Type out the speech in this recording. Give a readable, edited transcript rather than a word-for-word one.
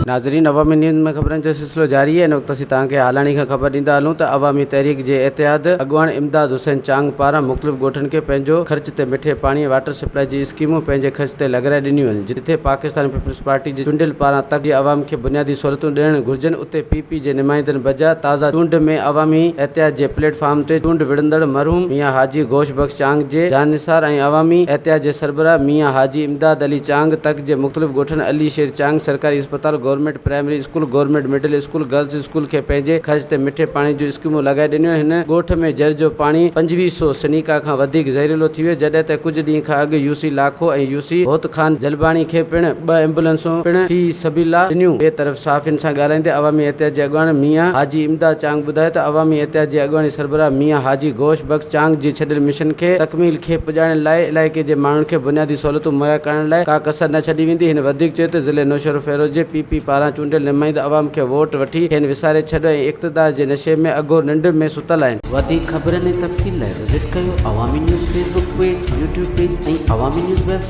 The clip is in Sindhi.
ناظرين عوامي نيوز ۾ خبرن جو سلسلو جاري آهي ان وقت اسين توهان کي هالاڻي کان خبر ڏيندا هلون ته عوامي تحريڪ جي اتحاد اڳواڻ امداد حسين چانگ پاران مختلف ڳوٺن کي پنهنجو خرچ تي مٺي پاڻي واٽر سپلائي جي اسڪيمون پنهنجي خرچ تي لڳرائي ڏنيون وڃن جتي پاڪستان پيپلز پارٽي جي چونڊيل پاران تڪ جي عوام کي بنيادي سهولتون ڏيڻ گهرجن اتي پي پي جي نمائندن بجاء تازا چونڊ ۾ عوامي اتحاد جي پليٽ فارم تي چونڊ وڙهندڙ مرحوم ميان حاجي غوث بخش چانگ جي جانثار ۽ عوامي اتحاد جي سربراهه ميان حاجي امداد علي چانگ تڪ جي مختلف ڳوٺن علي شير چانگ سرڪاري اسپتال، government primary school, government middle school, girls school کي پنهنجي خرچ تي مٺي پاڻي جون اسڪيمون لڳائي ڏنيون. هن ڳوٺ ۾ جر جو پاڻي 25 سو سنيڪا کان وڌيڪ زهريلو ٿي ويو جڏهن ته ڪجهه ڏينهن کان اڳ يو سي لاکو ۽ يو سي هوت خان جلباڻي کي پڻ ٻه ايمبولنسون پڻ في سبيل الله ڏنيون. ٻئي طرف صحافين سان ڳالهائيندي عوامي اتحاد جي اڳواڻ ميان حاجي امداد چانگ ٻڌايو ته عوامي اتحاد جي اڳواڻي سربراهه ميان حاجي غوث بخش چانگ جي ڇڏيل مشن کي تڪميل کي پڄائڻ لاء علائقي جي ماڻهن کي بنيادي سهولتون مهيا ڪرڻ لاء ڪا ڪسر نه ڇڏي ويندي. هن وڌيڪ چيو ته ضلعي نوشهروفيروز جي پي پي پاران چونڊيل نمائنده عوام کي ووٽ وٺي کين وساري ڇڏيو ۽ اقتدار جي نشي ۾ اگهور ننڊ ۾ ستل آهن. وڌيڪ خبرن ۽ تفصيل لاء وزٽ ڪيو Awami news Facebook page, YouTube page ۽ Awami news website.